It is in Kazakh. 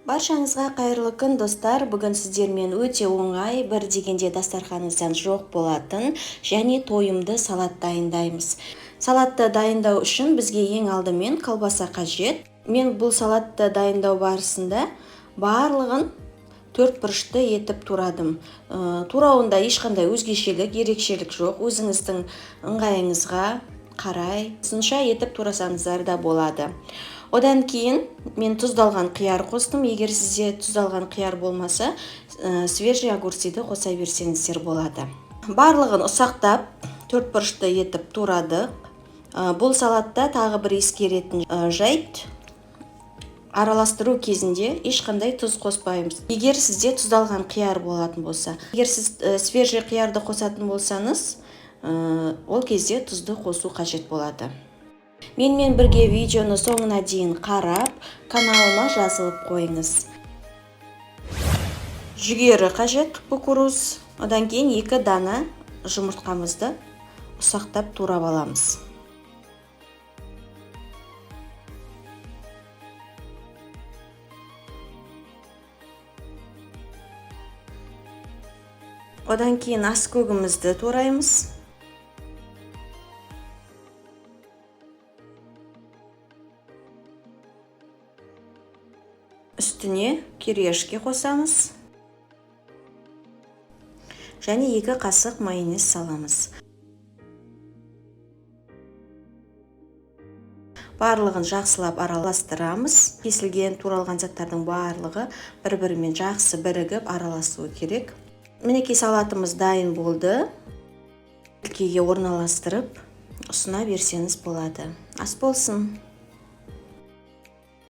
Баршаңызға қайырлы күн, достар! Бүгін сіздермен өте оңай, бір дегенде дастарханыңыздан жоқ болатын және тойымды салат дайындаймыз. Салатты дайындау үшін бізге ең алдымен колбаса қажет. Мен бұл салатты дайындау барысында барлығын төрт бұрышты етіп турадым. Турауында ешқандай өзгешелік, ерекшелік жоқ. Өзіңіздің ыңғайыңызға қарай сынша етіп турасаңыздар да болады. Одан кейін мен тұздалған қияр қостым. Егер сізде тұздалған қияр болмаса, свежий огурцыды қоса берсеңіздер болады. Барлығын ұсақтап төрт бұрышты етіп турадық. Бұл салатта тағы бір ескеретін жайт: араластыру кезінде ешқандай тұз қоспаймыз. Егер сізде тұздалған қияр болатын болса, егер сіз свежий қиярды қосатын болсаңыз, ол кезде тұзды қосу қажет болады. Менімен бірге видеоны соңына дейін қарап, каналыма жазылып қойыңыз. Жүгері қажет, кукуруз. Одан кейін 2 дана жұмыртқамызды ұсақтап турап аламыз. Одан кейін ас көгімізді тураймыз. Үстіне кириешки қосамыз. Және 2 қасық майонез саламыз. Барлығын жақсылап араластырамыз. Кесілген, туралған заттардың барлығы бір-бірімен жақсы бірігіп араласуы керек. Мінекей, салатымыз дайын болды. Тілкеге орналастырып, ұсына берсеңіз болады. Ас болсын!